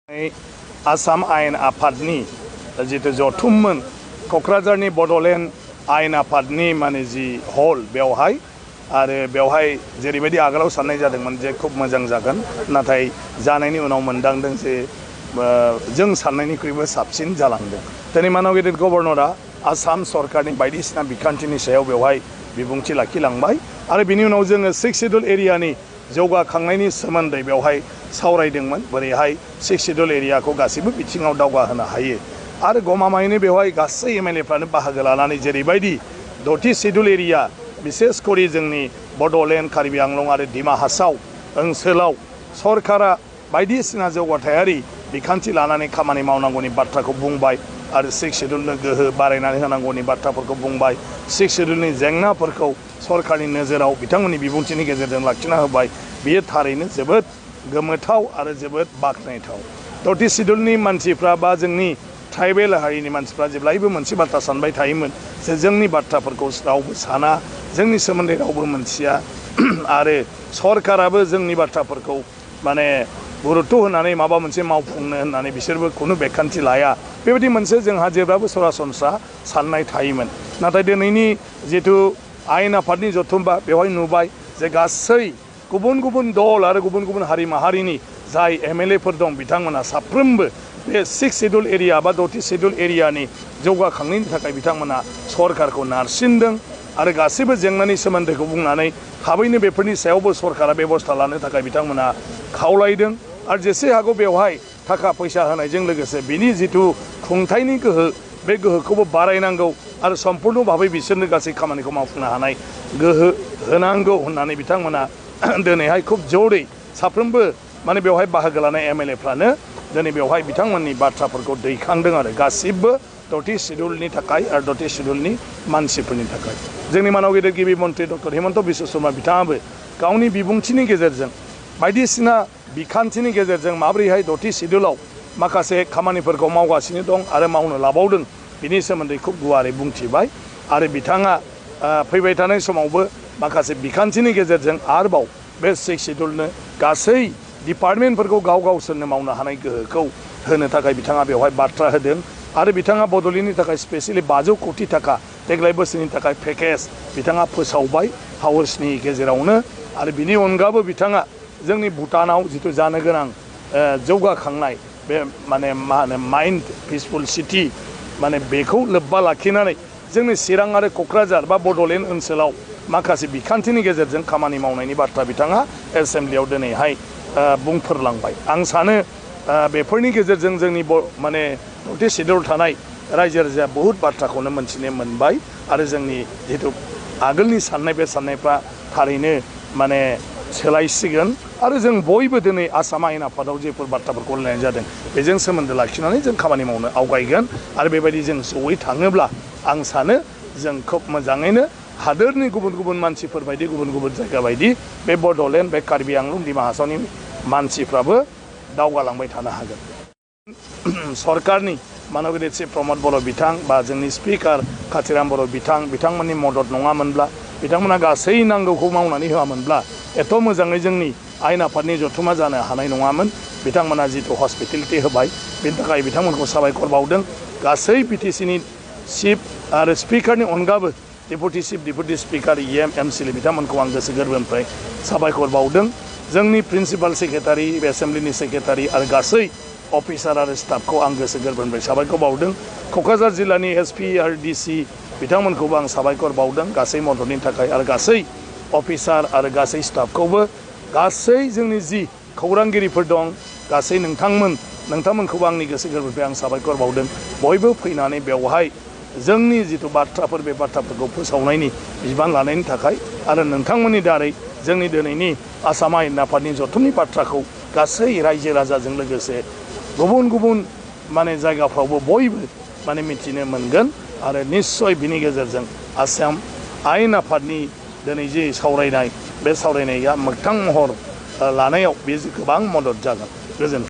आसाम आयेन आफादनि जितु जथुममोन क'क्राझारनि बड'लेण्ड आयेन आफादनि माने जि हल बेवहाय आरो बेवहाय जेरैबायदि आगोलाव साननाय जादोंमोन जे खूब मोजां जागोन नाथाय जानायनि उनाव मोनदांदों जे जों साननायनिख्रुइबो साबसिन जालांदों। दिनै मानव गेदेर गभर्नरा आसाम सरकारनि बायदिसिना बिखान्थिनि सायाव बेवहाय बिबुंथि लाखिलांबाय आरो बिनि उनाव जोङो 6 शेड्युल एरियानि जौगाखांनायनि सोमोन्दै बेवहाय सावरायदोंमोन बोरैहाय 6 शेड्युल एरियाखौ गासैबो बिथिङाव दावगाहोनो हायो आरो गमामायैनो बेवहाय गासै एमएलएफ्रानो बाहागो लानानै जेरैबायदि 6थि शेड्युल एरिया बिसेस करि जोंनि बड'लेण्ड कार्बि आंलं आरो डिमा हासाव ओनसोलाव सरकारा बायदिसिना जौगाथायारि बिखान्थि लानानै खामानि मावनांगौनि बाथ्राखौ बुंबाय आरो 6 शेड्युलनो गोहो बारायनानै होनांगौनि बाथ्राफोरखौ बुंबाय। 6 शेड्युलनि जेंनाफोरखौ सरकारनि नोजोराव बिथांमोननि बिबुंथिनि गेजेरजों लाखिना होबाय। बेयो थारैनो जोबोद गोमोथाव आरो जोबोद बाख्नायथाव। 6थि शेड्युलनि मानसिफ्रा बा जोंनि ट्राइबेल हारिनि मानसिफ्रा जेब्लायबो मोनसे बाथ्रा सानबाय थायोमोन जे जोंनि बाथ्राफोरखौ रावबो साना, जोंनि सोमोन्दै रावबो मोनथिया आरो सरकाराबो जोंनि बाथ्राफोरखौ माने गुरुत्व होनानै माबा मोनसे मावफुंनो होननानै बिसोरबो खुनु बेखान्थि लाया। बेबायदि मोनसे जोंहा जेब्लाबो सरासनस्रा साननाय थायोमोन। नाथाय दिनैनि जिथु आयेन आफादनि जथुम्बा बेवहाय नुबाय जे गासै गुबुन गुबुन दल आरो गुबुन गुबुन हारि माहारिनि जाय एमएलएफोर दं बिथांमोना साफ्रोमबो बे 6 शेड्युल एरिया बा 6थि शेड्युल एरियानि जौगाखांनायनि थाखाय बिथांमोना सरकारखौ नारसिनदों आरो गासैबो जेंनानि सोमोन्दोखौ बुंनानै थाबैनो बेफोरनि सायावबो सरकारा बेबस्था लानो थाखाय बिथांमोना खावलायदों आरो जेसे हागौ बेवहाय थाखा फैसा होनायजों लोगोसे बिनि जिथु खुंथायनि गोहो बे गोहोखौबो बारायनांगौ आरो सम्पुर्ण भाबै बिसोरनो गासै खामानिखौ मावफुंनो हानाय गोहो होनांगौ होननानै बिथांमोना दिनैहाय खुब जरै साफ्रोमबो माने बेवहाय बाहागो लानाय एमएलएफ्रानो दिनै बेवहाय बिथांमोननि बाथ्राफोरखौ दैखांदों आरो गासिबो 6थि शेड्युलनि थाखाय आरो 6थि शेड्युलनि मानसिफोरनि थाखाय। जोंनि मानव गेदेर गिबि मन्त्रि डक्टर हिमन्त बिश्व शर्मा बिथाङाबो गावनि बिबुंथिनि गेजेरजों बायदिसिना बिखान्थिनि गेजेरजों माबोरैहाय 6थि शेड्युलाव माखासे खामानिफोरखौ मावगासिनो दं आरो मावनो लाबावदों बिनि सोमोन्दै खुब गुवारै बुंथिबाय आरो बिथाङा फैबाय थानाय समावबो माखासे बिखान्थिनि गेजेरजों आरोबाव बे 6 शेड्युलनो गासै डिपार्टमेन्टफोरखौ गाव गावसोरनो मावनो हानाय गोहोखौ होनो थाखाय बिथाङा बेवहाय बाथ्रा होदों आरो बिथाङा बड'लेण्डनि थाखाय स्पेसियेलि 500 कोटि थाखा देग्लाय बोसोरनि थाखाय पेकेज बिथाङा फोसावबाय हाउसनि गेजेरावनो आरो बिनि अनगाबो बिथाङा जोंनि भुटानाव जिथु जानो गोनां जौगाखांनाय बे माने मा होनो माइन्ड पिसफुल सिटि माने बेखौ लोब्बा लाखिनानै जोंनि चिरां आरो क'क्राझार बा बड'लेण्ड ओनसोलाव माखासे बिखान्थिनि गेजेरजों खामानि मावनायनि बाथ्रा बिथाङा एसेम्ब्लियाव दिनैहाय बुंफोरलांबाय। आं सानो बेफोरनि गेजेरजों जोंनि माने 6थि शेड्युल थानाय रायजो राजाया बहुद बाथ्राखौनो मोनथिनो मोनबाय आरो जोंनि जिथु आगोलनि साननाय बे साननायफ्रा थारैनो माने सोलायसिगोन आरो जों बयबो दिनै आसाम आयेन आफादाव जेफोर बाथ्राफोरखौ रायलायनाय जादों बेजों सोमोन्दो लाखिनानै जों खामानि मावनो आवगायगोन आरो बेबायदि जों जयै थाङोब्ला आं सानो जों खोब मोजाङैनो हादोरनि गुबुन गुबुन मानसिफोर बायदि गुबुन गुबुन जायगा बायदि बे बड'लेण्ड बे कार्बि आंलं डिमा हासावनि मानसिफ्राबो दावगालांबाय थानो हागोन। सरकारनि मानव गेदेर चिफ प्रमद बर' बिथां बा जोंनि स्पिकार काथिराम बर' बिथांमोननि मदद नङामोनब्ला बिथांमोना गासै नांगौखौ मावनानै होआमोनब्ला एथ' मोजाङै जोंनि आयेन आफादनि जथुमा जानो हानाय नङामोन। बिथांमोना जिथु हस्पिटेलिटि होबाय बेनि थाखाय बिथांमोनखौ साबायखर बावदों। गासै बिटिसिनि चिफ आरो स्पिकारनि अनगाबो deputy chief deputy speaker EM MCL बिथांमोनखौ आं गोसो गोरबोनिफ्राय साबायखर बावदों। जोंनि प्रिन्सिपाल सेक्रेटारि एसेम्ब्लिनि सेक्रेटारि आरो गासै अफिसार आरो स्टाफखौ आं गोसो गोरबोनिफ्राय साबायखर बावदों। क'क्राझार जिल्लानि SP आरो DC बिथांमोनखौबो आं साबायखर बावदों गासै मददनि थाखाय आरो गासै अफिसार आरो गासै स्टाफखौबो गासै जोंनि जि खौरांगिरिफोर दं गासै नोंथांमोनखौबो आंनि गोसो गोरबोनिफ्राय आं साबायखर बावदों। बयबो फैनानै बेवहाय जोंनि जिथु बाथ्राफोर बे बाथ्राफोरखौ फोसावनायनि बिबान लानायनि थाखाय आरो नोंथांमोननि दारै जोंनि दिनैनि आसाम आयेन आफादनि जथुमनि बाथ्राखौ गासै रायजो राजाजों लोगोसे गुबुन गुबुन माने जायगाफ्रावबो बयबो माने मिथिनो मोनगोन आरो निस्सय बिनि गेजेरजों आसाम आयेन आफादनि दिनै जे सावरायनाय बे सावरायनाया मोगथां महर लानायाव बे गोबां मदद जागोन। गोजोन्थों।